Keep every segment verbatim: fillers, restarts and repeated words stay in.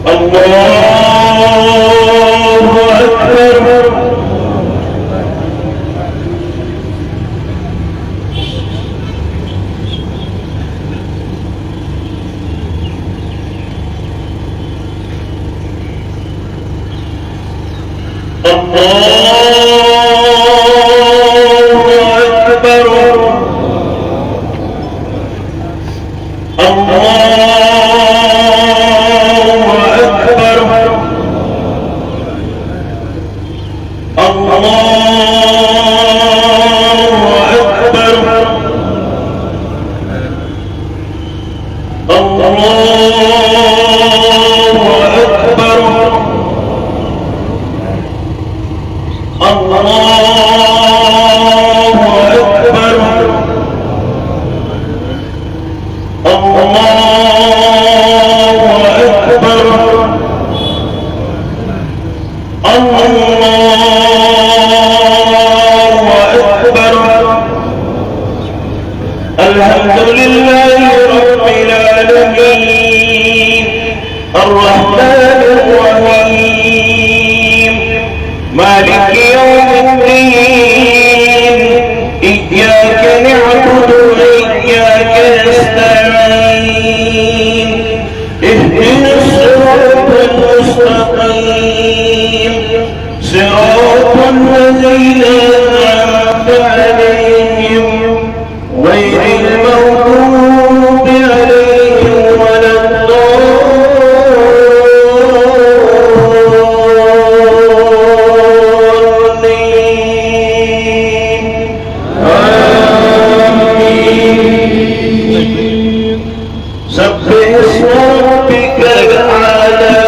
الله أكبر. الله أكبر. الله أكبر. الله أكبر. الله أكبر. الله أكبر. الله أكبر. الله أكبر. الحمد لله رب العالمين. الرحمن الرحيم. مالك يوم الدين. إياك نعبد وإياك نستعين. اهدنا الصراط المستقيم. صراط الذين أنعمت عليهم غير المغضوب عليهم ولا الضالين. آمين. سبح اسم ربك الأعلى.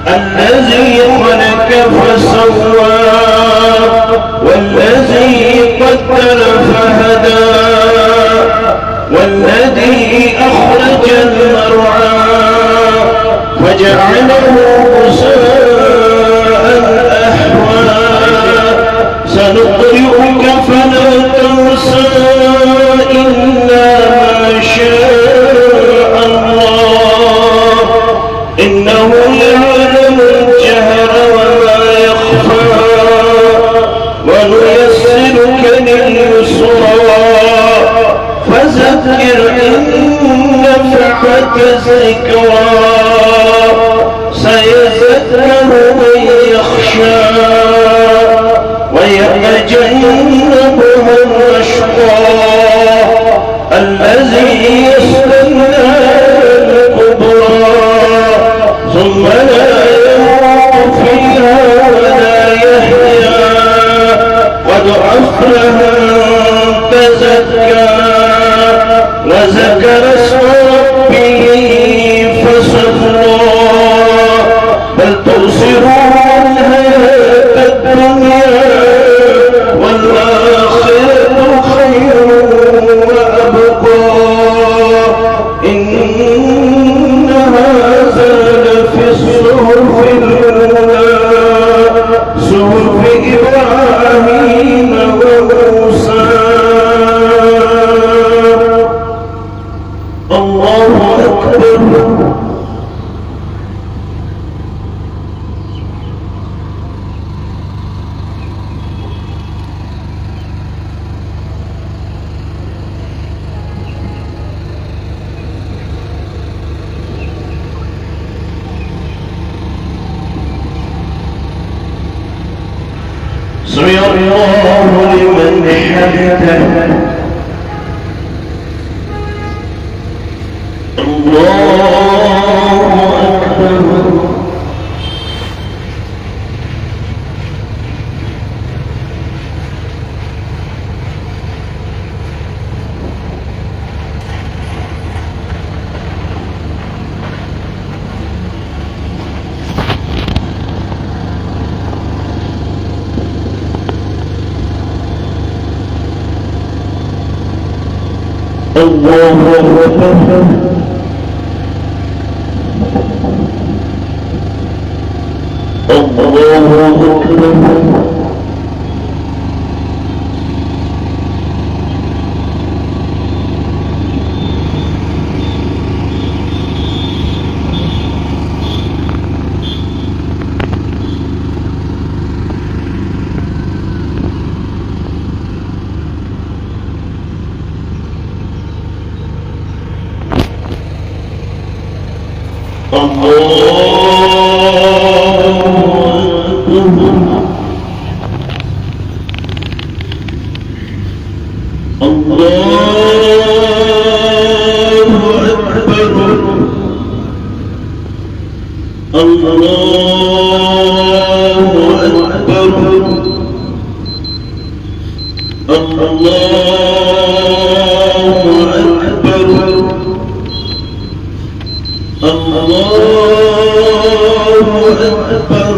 الذي خلق فسوى والذي قدر فهدى والذي أخرج المرعى فجعله غثاء أحوى. سنقرئك فلا تنسى إلا ما شاء الله إنه يعلم الجهر وما يخفى ونيسرك لليسرى فذكر إن نفعت الذكرى سيذكر من يخشى ويتجنبها الأشقى الذي يصلى النار الكبرى ثم لا يموت فيها ولا يحيا قد أفلح من تزكى وذكر اسم ربه فصلى بل تؤثرون الحياة الدنيا والآخرة خير وأبقى إن هذا لفي الصحف الأولى صحف إبراهيم وموسى. الله أكبر. سمع الله لمن حمده. الله أكبر. الله أكبر. الله أكبر. الله أكبر. الله أكبر. الله أكبر. الله أكبر. الله أكبر.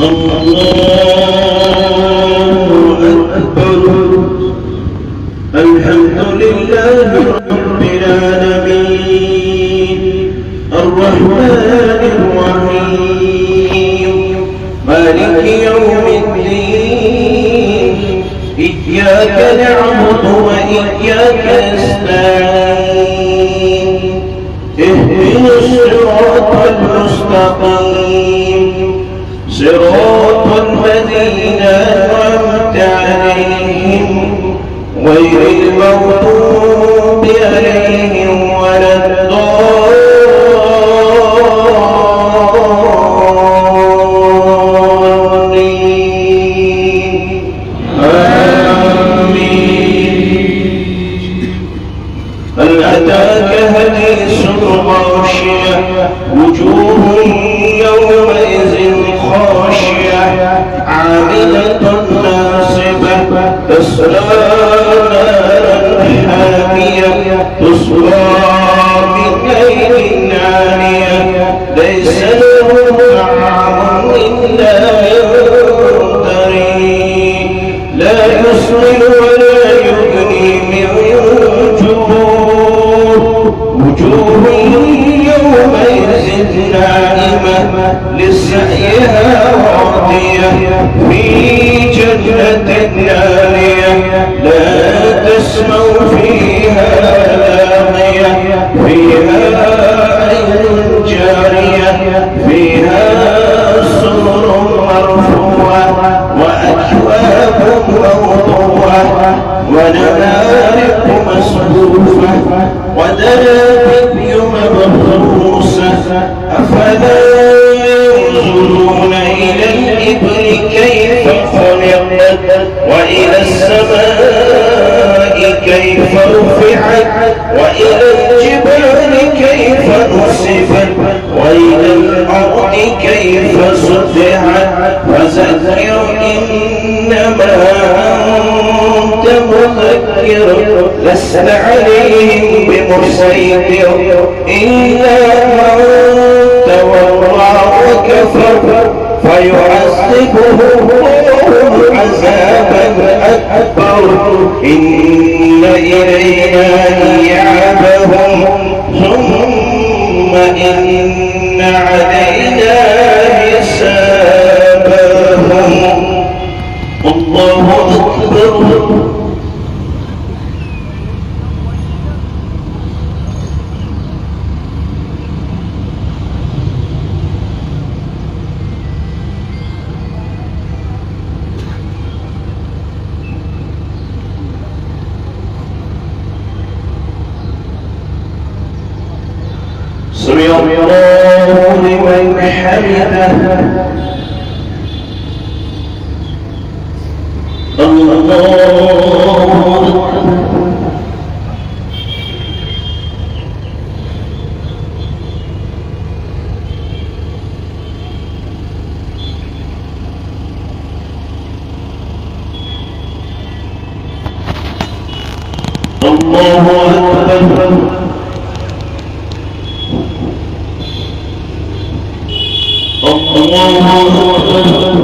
الله أكبر. الحمد لله رب العالمين. الرحمن الرحيم. مالك يوم الدين. إياك نعبد وإياك نستعين. اهدنا الصراط المستقيم. صراط الذين أنعمت عليهم غير المغضوب عليهم ولا الضالين. آمين. هل أتاك حديث الغاشية؟ وجوه يومئذ خاشعة، عاملة ناصبة، تصلى نارا حامية، تسقى من عين آنية، ليس لهم طعام إلا من ضريع، لا يسمن ولا يغني من جوع. وجوه يومئذ ناعمة، لسعيها راضية، في جنة عالية، لا تسمع فيها لاغية، فيها عين جارية، فيها سرر مرفوعة، وأكواب موضوعة، ونمارق مصفوفة، وزرابي مبثوثة. أفلا ينظرون إلى الإبل كيف خلقت، وإلى السماء كيف رفعت، وإلى الجبال كيف نصبت، وإلى الأرض كيف سطحت. فذكر إنما أنت مذكر، لست عليهم بمسيطر، إلا من تولى وكفر، فيعذبه الله عذابا أكبر، إن إلينا إيابهم، ثم إن علينا حسابهم. الله أكبر. سمع الله لمن حمده. الله أكبر. الله أكبر. الله أكبر.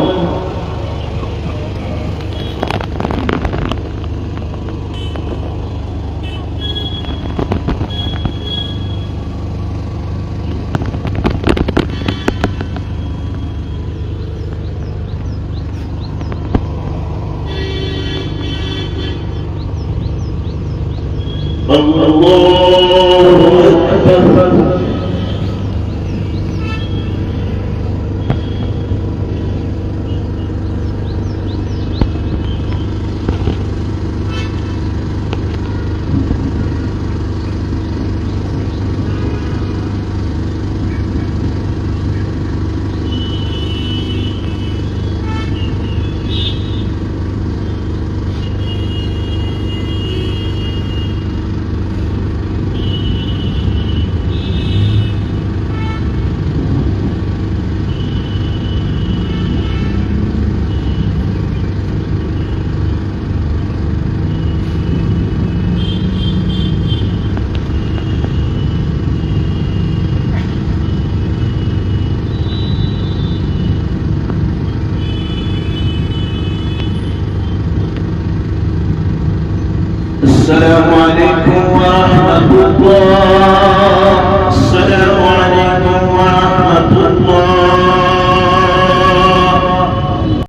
السلام